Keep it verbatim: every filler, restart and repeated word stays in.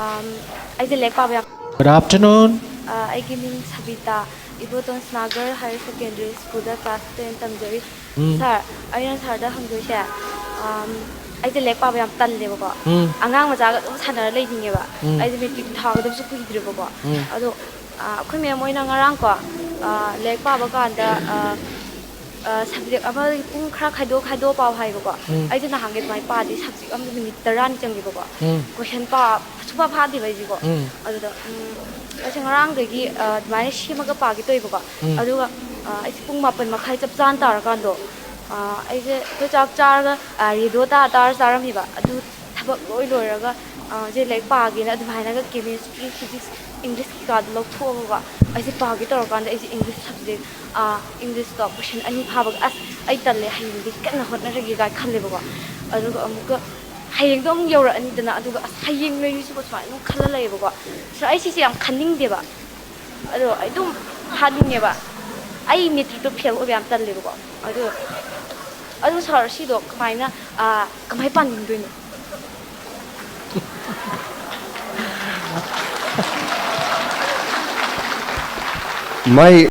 ꯑꯩꯁꯦ ꯂꯥꯏꯔꯤꯛ ꯄꯥꯕ ꯌꯥꯝ Good afternoon. ꯑꯩꯒꯤ ꯃꯤꯡ ꯁꯕꯤꯇꯥ, ꯏꯕꯣꯇꯣꯟ ꯁꯅꯥꯒꯔ ꯍꯥꯌꯔ ꯁꯦꯀꯦꯟꯗꯔꯤ ꯁ꯭ꯀꯨꯜꯗ ꯀ꯭ꯂꯥꯁ ꯇꯦꯟ ꯇꯝꯖꯔꯤ꯫ ꯎꯝ꯫ ꯁꯥꯔ, ꯑꯩꯅ ꯁꯥꯔꯗ ꯍꯪꯗꯣꯏꯁꯦ, ꯑꯩꯁꯦ ꯂꯥꯏꯔꯤꯛ ꯄꯥꯕ ꯌꯥꯝ ꯇꯜꯂꯦꯕꯀꯣ꯫ ꯎꯝ꯫ ꯑꯉꯥꯡ ꯃꯆꯥꯒ ꯑꯗꯨꯝ ꯁꯥꯟꯅꯔ ꯂꯩꯅꯤꯡꯉꯦꯕ꯫ ꯎꯝ꯫ ꯑꯩꯁꯦ ꯃꯦꯇ꯭ꯔꯤꯛ ꯊꯥꯒꯗꯕꯁꯨ ꯀꯨꯏꯗ꯭ꯔꯦꯕꯀꯣ꯫ ꯎꯝ꯫ ꯑꯗꯣ ꯑꯩꯈꯣꯏ ꯃꯦꯝ ꯍꯣꯏꯅ ꯉꯔꯥꯡꯀꯣ, ꯂꯥꯏꯔꯤꯛ ꯄꯥꯕ ꯀꯥꯟꯗ ꯁꯕꯖꯦꯛ ꯑꯃ ꯄꯨꯡ ꯈꯔ ꯈꯥꯏꯗꯣꯛ ꯈꯥꯏꯗꯣꯛꯑ ꯄꯥꯎ ꯍꯥꯏꯕꯀꯣ꯫ ꯎꯝ꯫ ꯑꯩꯁꯦ ꯅꯍꯥꯟꯒꯩ ꯑꯗꯨꯃꯥꯏꯅ ꯄꯥꯗꯦ, ꯁꯕꯖꯦꯛ ꯑꯃꯗ ꯅꯨꯃꯤꯠ ꯇꯔꯥꯅꯤ ꯆꯪꯉꯦꯕꯀꯣ꯫ ꯎꯝ꯫ ꯀꯣꯏꯁꯟ ꯄꯥ ꯁꯨꯡꯐꯥ ꯐꯥꯗꯦꯕ ꯑꯩꯁꯦꯀꯣ꯫ ꯎꯝ꯫ ꯑꯗꯨꯗ ꯑꯩꯁꯦ ꯉꯔꯥꯡꯗꯒꯤ ꯑꯗꯨꯃꯥꯏꯅ ꯁꯦꯝꯃꯒ ꯄꯥꯒꯦ ꯇꯧꯋꯦꯕꯀꯣ꯫ ꯎꯝ꯫ ꯑꯗꯨꯒ ꯑꯩꯁꯦ ꯄꯨꯡ ꯃꯥꯄꯟ ꯃꯈꯥꯏ ꯆꯞ ꯆꯥꯅ ꯇꯥꯔꯀꯥꯟꯗꯣ, ꯑꯩꯁꯦ ꯑꯩꯈꯣꯏ ꯆꯥꯛ ꯆꯥꯔꯒ ꯔꯦꯗꯤꯑꯣ ꯇꯥ ꯇꯥꯔ ꯆꯥꯔꯝꯃꯤꯕ꯫ ꯑꯗꯨ ꯊꯕꯛ ꯂꯣꯏ ꯂꯣꯏꯔꯒ ꯁꯦ ꯂꯥꯏꯔꯤꯛ ꯄꯥꯒꯦꯅ ꯑꯗꯨꯃꯥꯏꯅꯒ ꯀꯦꯃꯦꯁꯇ꯭ꯔꯤ, ꯐꯤꯖꯤꯛꯁ, ꯏꯪꯂꯤꯁ ꯀꯩꯀꯥꯗꯣ ꯂꯧꯊꯣꯛꯑꯒꯀꯣ ꯑꯩꯁꯦ ꯄꯥꯒꯦ ꯇꯧꯔꯀꯥꯟꯗ ꯑꯩꯁꯦ ꯏꯪꯂꯤꯁ ꯁꯕꯖꯦꯛ, ꯏꯪꯂꯤꯁꯇꯣ ꯀꯣꯏꯁꯟ ꯑꯅꯤ ꯐꯥꯕꯒ, "ꯑꯁ, ꯑꯩ ꯇꯜꯂꯦ, ꯍꯌꯦꯡꯗꯤ ꯀꯟꯅ ꯍꯣꯠꯅꯔꯒꯦ" ꯀꯥꯏꯅ ꯈꯜꯂꯦꯕꯀꯣ꯫ ꯑꯗꯨꯒ ꯑꯃꯨꯛꯀ ꯍꯌꯦꯡꯗꯣ ꯑꯃꯨꯛ ꯌꯧꯔꯛꯑꯅꯤꯗꯅ, ꯑꯗꯨꯒ "ꯑꯁ, ꯍꯌꯦꯡ ꯂꯩꯔꯤꯁꯤꯕꯣ?" ꯁꯨꯃꯥꯏꯅ ꯑꯗꯨꯝ ꯈꯜꯂ ꯂꯩꯌꯦꯕꯀꯣ꯫ ꯁꯥꯔ, ꯑꯩ ꯁꯤꯁꯦ ꯌꯥꯝ ꯈꯟꯅꯤꯡꯗꯦꯕ, ꯑꯗꯣ ꯑꯩ ꯑꯗꯨꯝ ꯐꯥꯅꯤꯡꯉꯦꯕ꯫ ꯑꯩ ꯃꯦꯇ꯭ꯔꯤꯛꯇꯣ ꯐꯦꯜ ꯑꯣꯏꯕ ꯌꯥꯝ ꯇꯜꯂꯦꯕꯀꯣ꯫ ꯑꯗꯨ, ꯑꯗꯨ ꯁꯥꯔ, ꯁꯤꯗꯣ ꯀꯃꯥꯏꯅ, ꯀꯃꯥꯏꯅ ꯄꯥꯅꯤꯡꯗꯣꯏꯅꯣ? My